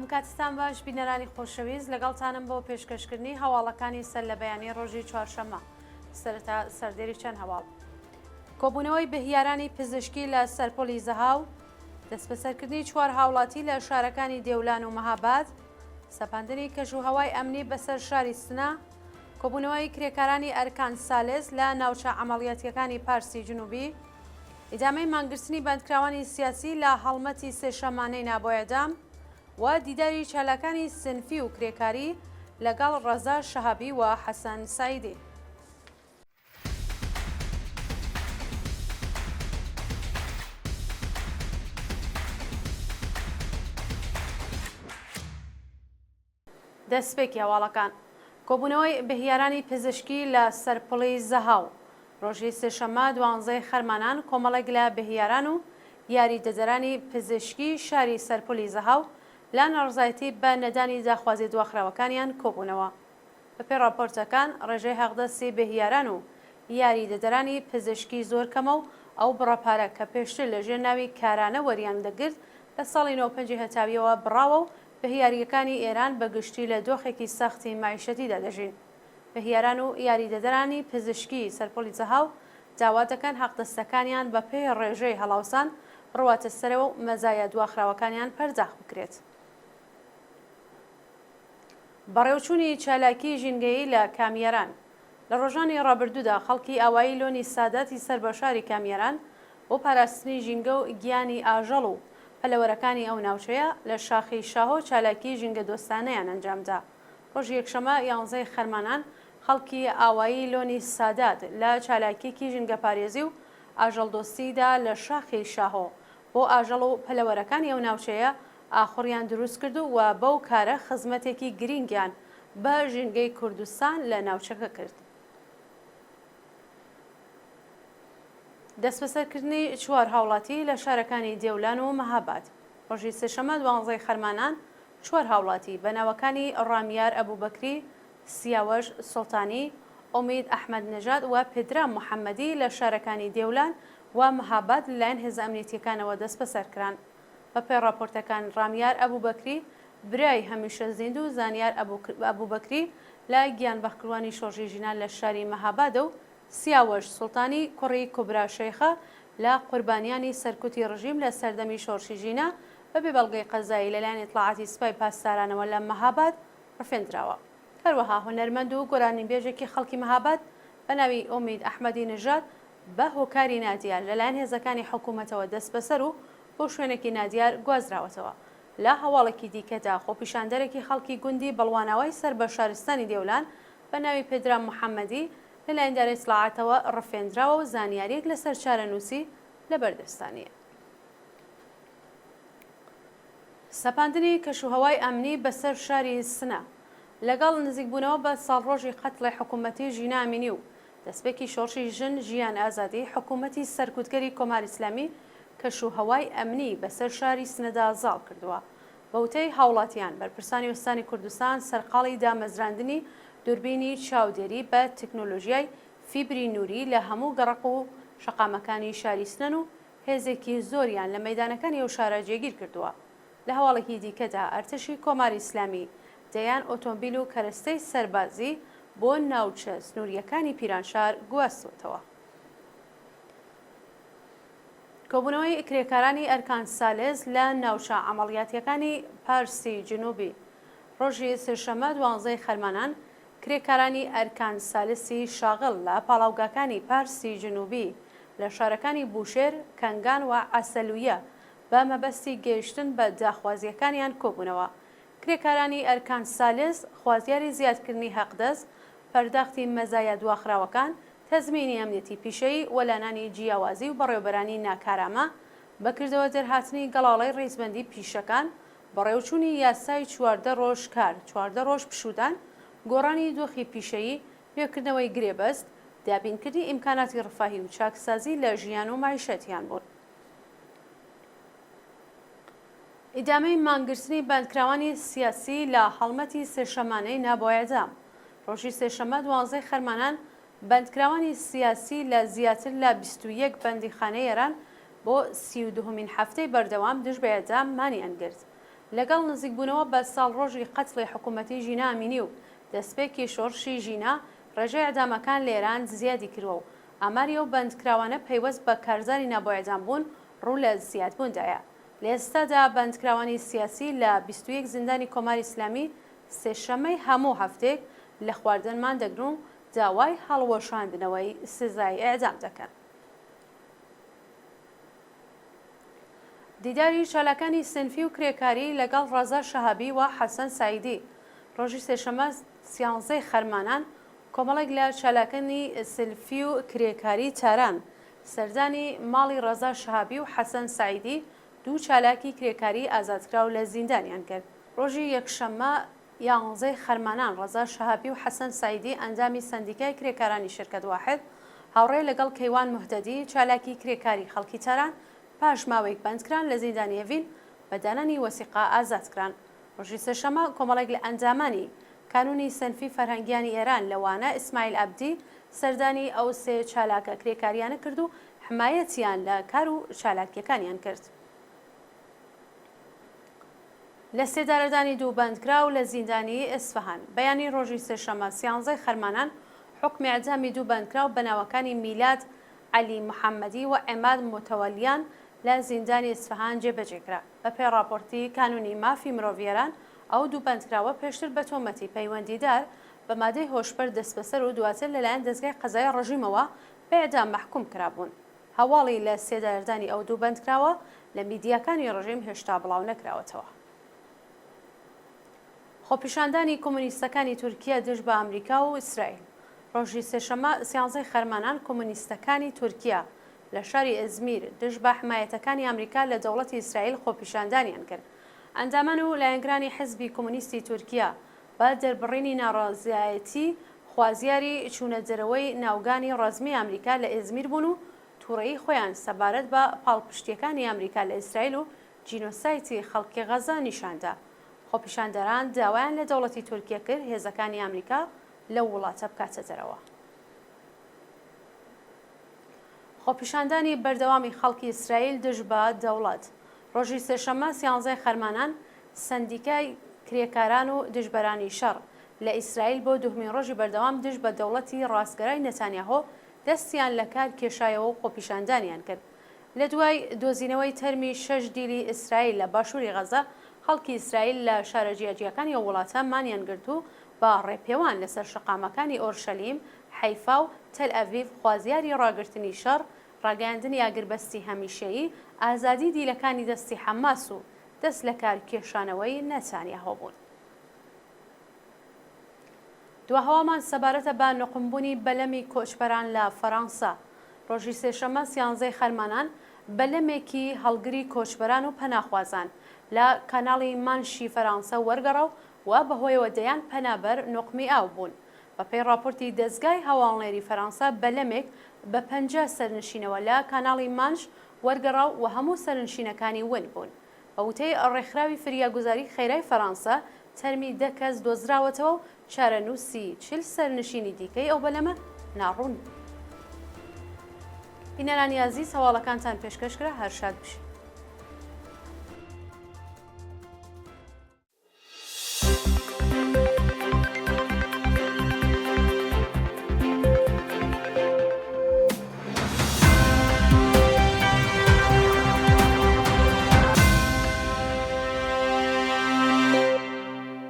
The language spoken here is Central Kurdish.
ئەم کاتتان باش بینەرانی خۆشەویست لەگەڵتانم بۆ پێشکەشکردنی هەواڵەکانی سەر لە بەیانی ڕۆژی چوارشەممە سەرەتا سەردێری چەند هەواڵ. کۆبوونەوەی بهیارانی پزیشکی لە سەرپۆلی زەهاو، دەستبەسەرکردنی چوار هاوڵاتی لە شارەکانی دێولان و مەهاباد، سەپاندنی کەشوهەوای ئەمنی بەسەر شاری سنە، کۆبوونەوەی کرێکارانی ئەرکان سالس لە ناوچە عەمەڵیاتییەکانی پارسی جنوبی، ئیدامەی مانگرتنی بەندکراوانی سیاسی لە هەڵمەتی سێشەممانەی نا بۆ ئێعدام و دیداری چالاکانی سنفی و کرێکاری لەگەڵ ڕەزا شەهابی و حەسەن سەعیدی. دەسپێکی هەواڵەکان، کۆبوونەوەی بهیارانی پزیشکی لە سەرپڵی زەهاو ڕۆژی سێشەممە دوانزەی خەرمانان کۆمەڵێک لە بهیاران و یاریدەدەرانی پزیشکی شاری سەرپلی زەهاو لە ناڕزایەتی بە نەدانی داخوازی دواخراوەکانیان کۆبوونەوە. بەپێی ڕاپۆرتەکان ڕێژەی حەقدەستی بهیاران و یاریدەدەرانی پزیشکی زۆر کەمە و ئەو بڕە پارە کە پێشتر لە ژێر ناوی کارانە وەریان دەگرت لە ساڵی 95 هەتاویەوە بڕاوە و بهیارییەکانی ئێران بە گشتی لە دۆخێکی سەختی مەعیشەتیدا دەژین. بهیاران و یاریدەدەرانی پزیشکی سەرپۆلی زەهاو داوا دەکەن حەقدەستەکانیان بە پێی ڕێژەی هەڵاوسان بڕواتە سەرەوە و مەزایا دواخراوەکانیان پەرداخت بکرێت. بەڕێوچوونی چالاکیی ژینگەیی لە کامیاران لە ڕۆژانی ڕابردوودا خەڵکی ئاوایی لۆنی ساداتی سەر بە شاری کامیاران بۆ پاراستنی ژینگە و گیانی ئاژەڵ و پەلەوەرەکانی ئەو ناوچەیە لە شاخی شاهۆ چالاکیی ژینگەدۆستانەیان ئەنجامدا. ڕۆژی یەکشەممە یانزەی خەرمانان خەڵکی ئاوایی لۆنی سادات لە چالاکییەکی ژینگەپارێزی و ئاژەڵدۆستیدا لە شاخی شاهۆ بۆ ئاژەڵ و پەلەوەرەکانی ئەو ناوچەیە ئاخوڕیان دروستکرد و بەو کارە خزمەتێکی گرینگیان بە ژینگەی کوردستان لە ناوچەکە کرد. دەستبەسەرکردنی چوار هاوڵاتی لە شارەکانی دێولان و مەهاباد ڕۆژی سێشەممە دوانزەی خەرمانان چوار هاوڵاتی بە ناوەکانی ڕامیار ئەبوبەکری، سیاوەش سوڵتانی، ئومید ئەحمەد نەژاد و پدرام محەمەدی لە شارەکانی دێولان و مەهاباد لەلایەن هێزە ئەمنیەتییەکانەوە دەستبەسەرکران. بەپێی ڕاپۆرتەکان ڕامیار ئەبوبەکری برای هەمیشە زیندوو زانیار ئەبوبەکری لە گیانبەختکردوانی شۆڕشی ژینا لە شاری مەهابادە و سیاوەش سوڵتانی کوڕی کوبرا شێخە لە قوربانیانی سەرکوتی ڕژیم لە سەردەمی شۆڕشی ژینا بە بێ بەڵگەی قەزایی لەلایەن ئیتڵاعاتی سپای پاسدارانەوە لە مەهاباد ڕفێندراوە. هەروەها هونەرمەند و گۆرانیبێژێکی خەڵکی مەهاباد بە ناوی ئومید ئەحمەدی نژاد بە هۆکاری نادیار لەلایەن هێزەکانی حکوومەتەوە دەستبەسەر و بۆ شوێنێکی نادیار گوازراوەتەوە. لە هەواڵێکی دیکەدا خۆپیشاندەرێکی خەڵکی گوندی بەڵواناوای سەر بە شارستانی دێولان بە ناوی پێدرام محەممەدی لەلایەن دارەی ئیتڵاعاتەوە ڕفێندراوە و زانیارییەک لەسەر چارەنووسی لەبەردەستا نییە. سەپاندنی کەشوهەوای ئەمنی بەسەر شاری سنە لەگەڵ نزیکبوونەوە بە ساڵڕۆژی قەتڵی حکوومەتی ژینا ئەمینی و دەستپێکی شۆڕشی ژن ژیان ئازادی حکوومەتی سەرکوتگەری کۆماری ئیسلامی کەشوهەوای ئەمنی بەسەر شاری سنەدا زاڵ کردووە. بە وتەی هاوڵاتیان، بەرپرسانی ئوستانی کوردستان سەرقاڵی دامەزراندنی دوربینی چاودێری بە تەکنۆلۆژیای فیبری نووری لە هەموو گەڕەک و شەقامەکانی شاری سنەن و هێزێکی زۆریان لە مەیدانەکانی ئەو شارە جێگیر کردووە. لە هەواڵێکی دیکەدا ئەرتەشی کۆماری ئیسلامی دەیان ئۆتۆمبیل و کەرەستەی سەربازی بۆ ناوچە سنوورییەکانی پیرانشار گواستووەتەوە. کۆبوونەوەی کرێکارانی ئەرکان سالس لە ناوچە عەمەڵیاتییەکانی پارسی جنوبی ڕۆژی سێشەممە دوانزەی خەرمانان کرێکارانی ئەرکان سالسی شاغڵ لە پاڵاوگاکانی پارسی جنوبی لە شارەکانی بوشێر، کەنگان و عەسەلویە بە مەبەستی گەیشتن بە داخوازییەکانیان کۆبوونەوە. کرێکارانی ئەرکان سالس خوازیاری زیادکردنی حەقدەست، پەرداختی مەزایا دواخراوەکان، تەزمینی ئەمنیەتی پیشەیی، وەلانانی جیاوازی و بەڕێوەبەرانی ناکارامە، بەکردەوە دەرهاتنی گەڵاڵەی ڕیزبەندی پیشەکان، بەڕێوەچوونی یاسای 14 ڕۆژ کار، 14 ڕۆژ پشوودان، گۆڕانی دۆخی پیشەیی، نوێکردنەوەی گرێبەست، دابینکردنی ئیمکاناتی ڕفاهی و چاکسازی لە ژیان و مەعیشەتیان بوون. ئیدامەی مانگرتنی بەندکراوانی سیاسی لە هەڵمەتی سێشەمانەی نا بۆ ئێعدام ڕۆژی سێشەممە دوانزەی خەرمانان بەندکراوانی سیاسی لە زیاتر لە 21 بەندیخانەی ئێران بۆ 32مین هەفتەی بەردەوام دژ بە ئێعدام مانیان گرت. لەگەڵ نزیکبوونەوە بە ساڵڕۆژی قەتڵی حکوومەتی ژینا ئەمینی و دەستپێکی شۆڕشی ژینا، ڕێژەی ئێعدامەکان لە ئێران زیادی کردووە و ئاماری ئەو بەندکراوانە پەیوەست بە کارزاری نا بۆ ئێعدامبوون ڕوو لە زیادبووندایە. لە ئێستادا بەندکراوانی سیاسی لە 21 زیندانی کۆماری ئیسلامی سێشەممەی هەموو هەفتەیەک لە خواردن مان دەگرن و داوای هەڵوەشاندنەوەی سزای ئێعدام دەکەن. دیداری چالاکانی سنفی و کرێکاری لەگەڵ ڕەزا شەهابی و حەسەن سەعیدی ڕۆژی سێشەممە سیانزەی خەرمانان کۆمەڵێک لە چالاکانی سنفی و کرێکاری تاران سەردانی ماڵی ڕەزا شەهابی و حەسەن سەعیدی دوو چالاکی کرێکاری ئازادکراو لە زیندانیان کرد. ڕۆژی یەکشەممە یانزەی خەرمانان ڕەزا شەهابی و حەسەن سەعیدی ئەندامی سەندیکای کرێکارانی شرکەت واحد هاوڕێ لەگەڵ کەیوان موهتەدی چالاکی کرێکاری خەڵکی تاران پاش ماوەیەک بەندکران لە زیندانی ئێڤین بە دانانی وەسیقە ئازادکران. ڕۆژی سێشەممە کۆمەڵێک لە ئەندامانی کانوونی سنفی فەرهەنگیانی ئێران لەوانە ئیسماعیل عەبدی سەردانی ئەو سێ چالاکە کرێکارییانە کرد و حمایەتیان لە کار و چالاکییەکانیان کرد. لە سێدارەدانی دوو بەندکراو لە زیندانی ئیسفەهان. بەیانی ڕۆژی سێشەممە سیانزەی خەرمانان حوکمی ئیعدامی دوو بەندکراو بە ناوەکانی میلاد عەلی محەممەدی و عێماد موتەوەلیان لە زیندانی ئیسفەهان جێبەجێ کرا. بەپێی ڕاپۆرتی کانوونی مافی مرۆڤی ئێران، ئەو دوو بەندکراوە پێشتر بە تۆمەتی پەیوەندیدار بە مادەی هۆشبەر دەستبەسەر و دواتر لەلایەن دەزگای قەزایی ڕژیمەوە بە ئێعدام مەحکووم کرابوون. هەواڵی لە سێدارەدانی ئەو دوو بەندکراوە لە میدیاکانی ڕژیم هێشتا بڵاو نەکراوەتەوە. خۆپیشاندانی کۆمۆنیستەکانی تورکیە دژ بە ئەمریکا و ئیسرائیل ڕۆژی سێشەممە سیانزەی خەرمانان کۆمۆنیستەکانی تورکیە لە شاری ئەزمیر دژ بە حمایەتەکانی ئەمریکا لە دەوڵەتی ئیسرائیل خۆپیشاندانیان کرد. ئەندامان و لایەنگرانی حزبی کۆمۆنیستی تورکیە بە دەربڕینی ناڕەزایەتی خوازیاری چوونە دەرەوەی ناوگانی ڕەزمی ئەمریکا لە ئێزمیر بوون و تووڕەیی خۆیان سەبارەت بە پاڵپشتییەکانی ئەمریکا لە ئیسرائیل و جینۆسایتی خەڵکی غەزە نیشان دا. خۆپیشاندەران داوایان لە دەوڵەتی تورکیە کرد هێزەکانی ئەمریکا لەو وڵاتە بکاتە دەرەوە. خۆپیشاندانی بەردەوامی خەڵکی ئیسرائیل دژ بە دەوڵەت. ڕۆژی سێشەممە سیانزەی خەرمانان، سەندیکای کرێکاران و دژبەرانی شەڕ لە ئیسرائیل بۆ دووهمین ڕۆژی بەردەوام دژ بە دەوڵەتی ڕاستگەرای نەتانیاهۆ دەستیان لە کار کێشایەوە و خۆپیشاندانیان کرد. لە دوای دۆزینەوەی تەرمی شەش دیلی ئیسرائیل لە باشووری غەزە، خەڵکی ئیسرائیل لە شارە جیاجیاکانی ئەو وڵاتە مانیان گرت و بە ڕێپێوان لەسەر شەقامەکانی ئۆرشەلیم، حەیفا و تەلئەڤیڤ خوازیاری ڕاگرتنی شەڕ، ڕاگەیاندنی ئاگربەستی هەمیشەیی، ئازادی دیلەکانی دەستی حەماس و دەست لەکار کێشانەوەی نەتانیاهۆ بوون. دواهەواڵمان سەبارەتە بە نوقمبوونی بەلەمی کۆچبەران لە فەرانسە. ڕۆژی سێشەممە سیانزەی خەرمانان بەلەمێکی هەڵگری کۆچبەران و پەناخوازان لە کاناڵی مانشی فەرانسە وەرگەڕا و بەهۆیەوە دەیان پەنابەر نوقمی ئاو بوون. بەپێی ڕاپۆرتی دەزگای هەواڵنێری فەرانسە بەلەمێک بە 50 سەرنشینەوە لە کاناڵی مانش وەرگەڕا و هەموو سەرنشینەکانی ون بوون. بە وتەی ڕێکخراوی فریاگوزاری خێرای فەرانسە، تەرمی دە کەس دۆزراوەتەوە و چارەنووسی 40 سەرنشینی دیکەی ئەو بەلەمە ناڕوون. بینەرانی ئازیز هەواڵەکانتان پێشکەش کرا هەر شاد بژین.